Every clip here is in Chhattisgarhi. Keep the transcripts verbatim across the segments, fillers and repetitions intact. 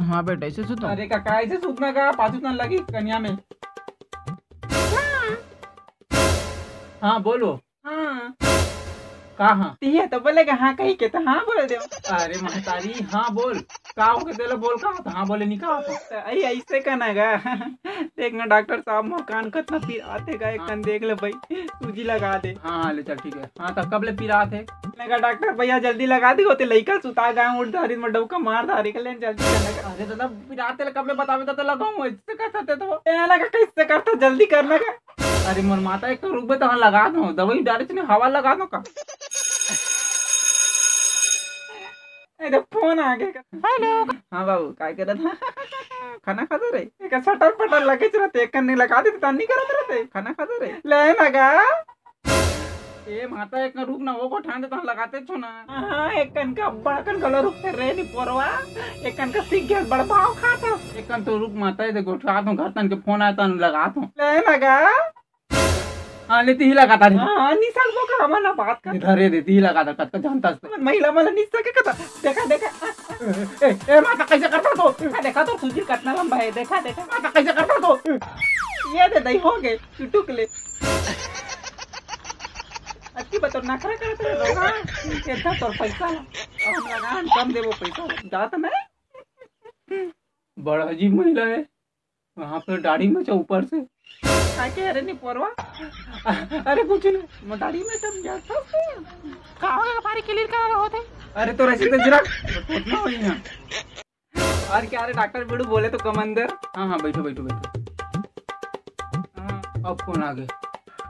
हाँ बेटा, ऐसे सुतो। अरे काका, ऐसे सुतना का? पाछू तन लगी कनिया में। हाँ। हाँ, बोलो। हाँ। का हाँ? तिहे तो बोले का हाँ कही के तो हाँ बोल दे। अरे महतारी, हाँ बोल। का हो के तेला बोल का? तो हाँ बोले नहीं का हो? तो आई ऐसे कहना गा। देख ना डॉक्टर साहब, मोर कान कतना पीर आथे गा, एक हाँ। कन देख ले भाई, सूजी लगा दे। हाँ, हाँ, ले चल, ठीक है। हाँ, तो कब ले पीर आथे? लगा डॉक्टर भैया, जल्दी लगा दी, होते लइका सुता गा, उठ धारी में डौका मार धारी के लेन जल्दी करना का। अरे दादा, पीर आथे ले कब ले बतावे तो लगाऊं, ऐसे कर सकते तो। ए लगा कैसे करता, जल्दी करना का। अरे मोर माता, एक तो रुकबे तो हाँ लगा दो, दवाई डाले चने हवा लगा दो का। ए तो फोन आ गया। हेलो। हाँ बाबू, काय करत था? खाना खाता रे? एक सटर पटर लगे रहते, एक कन्नी लगा देते, तन्नी करत रहते। खाना खाता रे? ले ना गा। ए माता, एक रुक ना, वो को ठान दे, तहाँ लगाते छो ना। हाँ, एक कन का बड़ा कन गला रुकते रे नी पोरवा, एक कन का सीख गया बड़ भाव खाता। एक कन तो रुक माता, ये देखो, उठा दो, घर तन के फोन आया, तन लगा दो। ले ना गा। हाँ, ले तिही लगाता रे। हाँ, हाँ, निशा को का हमारा बात कर। इधर रे दे, तिही लगाता, कतका जानता है। महिला मला निशा के कथा, देखा, देखा। ए, ए, माता कैसे करता तो? देखा, देखा तो सूजी कतना लंबा है, देखा, देखा। माता कैसे करता तो? ये दे दई, हो गए, टुटुक ले। अति बतो नखरा करत रहे रोगा, ये था तोर पैसा ला। अब हम लगान कम देबो पैसा ला। जात नहीं। बड़ा अजीब महिला है। वहाँ पे दाढ़ी में से ऊपर से। का के अरे नहीं पोरवा? अरे कुछ नहीं, मैं दाढ़ी में तब जाता हूँ। का हो गया, भारी clear करा रहा होते? अरे तो रसी तो जरा उतना हो यहाँ। और क्या रे डॉक्टर बिड़ू, बोले तो कम अंदर। हाँ, हाँ, बैठो, बैठो, बैठो। हाँ, अब कौन आ गए?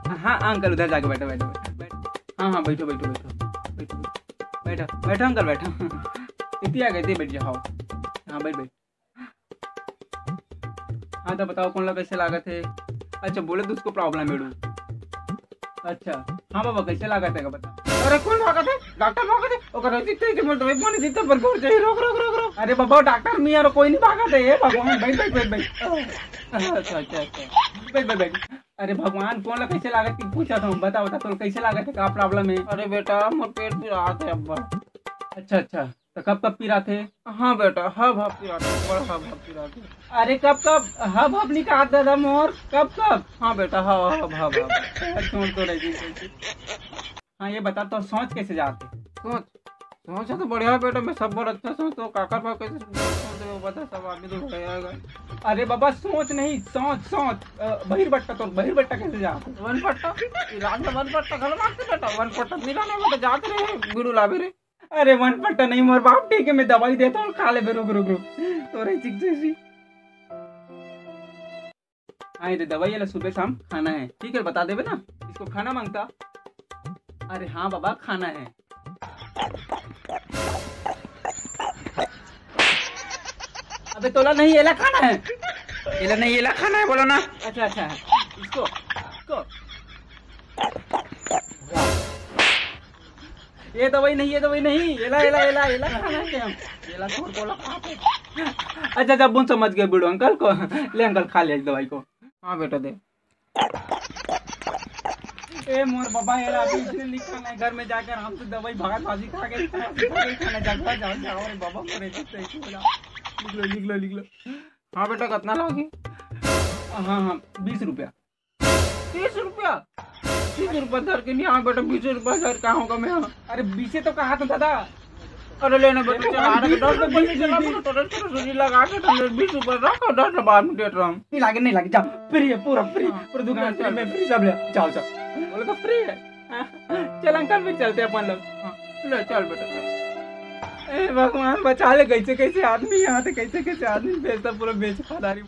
हाँ, हाँ, अंकल उधर जाके बैठो, बैठो, बैठो, बैठो। हाँ, हाँ, बैठो, बैठो, बैठो, बैठो, बैठो, बैठो, अंकल, बैठो। इतनी आ गए थे, बैठ जाओ। हाँ, बैठ, बैठ। हाँ, तो बताओ, कौन ला कैसे लागत है? अच्छा, बोले तो उसको problem है, डू। अच्छा, हाँ बाबा, कैसे लागत है, बता। अरे, कौन भागत है? डॉक्टर भागत है? ओकर ऐसी तेज बोल, तो एक बोले, जितना पर घुर जाए, रोक, रोक, रोक, रोक। अरे बाबा, डॉक्टर नहीं यार, कोई नहीं भागत है, ये भगवान, बैठ, बैठ, बैठ, बैठ। अच्छा, अच्छा, अच्छा, बैठ, बैठ, बैठ। अरे भगवान, कौन ला कैसे लागत है, पूछा था, बता, बता, तो कैसे लागत है, का problem है? अरे बेटा, मोर पेट पिरात है अब्बा। अच्छा, अच्छा, तो कब कब पिरात है? हाँ बेटा, हब हब पिरात है, बड़ हब हब पिरात है। अरे कब कब हब हब निकाल दादा मोर, कब कब? हाँ बेटा, हब हब हब हब। छोड़ तो रही, छोड़ तो। हाँ, ये बता, तो सोच कैसे जाते? सोच, सोच तो बढ़िया है बेटा, मैं सब बार अच्छा सोच, तो काकर भाव कैसे सोच, वो बता, सब आदमी तो बढ़िया है। अरे बाबा, सोच नहीं, सोच, सोच, अ, बहिर बट्टा तो, बहिर बट्टा कैसे जाते? वन पट्टा, इलाज में वन पट्टा गलत बात है बेटा, वन पट्टा मिला नहीं बेटा, जाते रहे, बिड़ू लावे रे। अरे वन पट्टा नहीं, मोर बाप ठीक है, मैं दवाई देता हूँ, खा ले बे, रुक, रुक, रुक, तोरे चिक जैसी। हाँ, ये दे दवाई, ये ले, सुबह शाम खाना है, ठीक है, बता देबे ना, इसको खाना मांगता। अरे हाँ बाबा, खाना है। अबे तोला नहीं, एला खाना है। एला नहीं, एला खाना है, बोलो ना। अच्छा, अच्छा, इसको, इसको। ये दवाई नहीं, ये दवाई नहीं, एला, एला, एला, एला खाना है हम। एला छोड़, बोलो, खा। अच्छा, जब बुन समझ गए बूढ़ो अंकल को, ले अंकल, खा ले इस दवाई को। हाँ बेटा, दे। ए मोर बाबा, एला अभी इसने लिखा नहीं, घर में जाकर हमसे दवाई भागत भाजी खा के, खा के खाना, जाओ, जाओ, जाओ रे बाबा, मोरे तो सही बोला। लिख लो, लिख लो, लिख लो। हाँ बेटा, कितना लागी? हाँ, हाँ, बीस रुपया। तीस रुपया? तीस रुपया धर के नहीं, हाँ बेटा, बीस रुपया धर का होगा मैं, हाँ। अरे, बीसे तो कहा था दादा। अरे, लेना बेटा, चला, अरे, दस रुपया, बीस रुपया, चला, चला, चला, चला, लगा के तुमने बीस रुपया रखो, दस रुपया बाद में देता हूँ। नहीं लागे, नहीं लागे, जाओ, free है, पूरा free, हाँ। पूरा दुकान चल, free में, चल। Free सब ले, जाओ, जाओ। बोले तो free है। हाँ, चल अंकल, फिर चलते हैं अपन लोग। हाँ, ले चल बेटा, चल। ए भगवान, बचा ले, कैसे कैसे आदमी यहाँ थे, कैसे कैसे आदमी बेचता, पूरा बेच खा रही।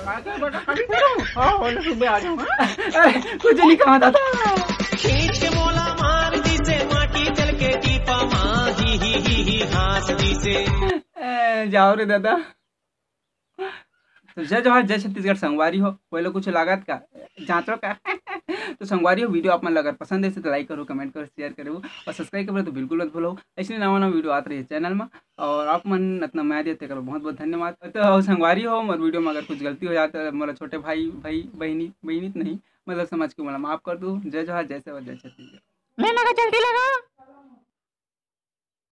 आ गए बेटा, खाली फिरो। हाँ, होले सुबह आ जाओ, हाँ? अरे, कुछ नहीं कहा दादा। खींच के मोला मार दीसे, माटी चल के टीपा माँ, ही, ही, ही, ही, हाँस दीसे। ए, जाओ रे दादा। तो जय जोहार, जय छत्तीसगढ़। संगवारी हो, पहले कुछ लागत का, जांचो का। तो संगवारी हो, video आप मन ला अगर पसंद है तो like करो, comment करो, share करो और subscribe करो तो बिल्कुल मत भूलो। ऐसे नवा नवा video आत रही है channel में। और आप मन इतना मया दिया, तेकर बहुत बहुत धन्यवाद। तो संगवारी हो, मोर video में अगर कुछ गलती हो जाए तो मोला छोटे भाई, भाई, बहिनी, बहिनी तो नहीं, मतलब समझ के मोला माफ कर दो। जय जोहार, जय सेवा, जय छत्तीसगढ़। ले लगा, जल्दी लगा।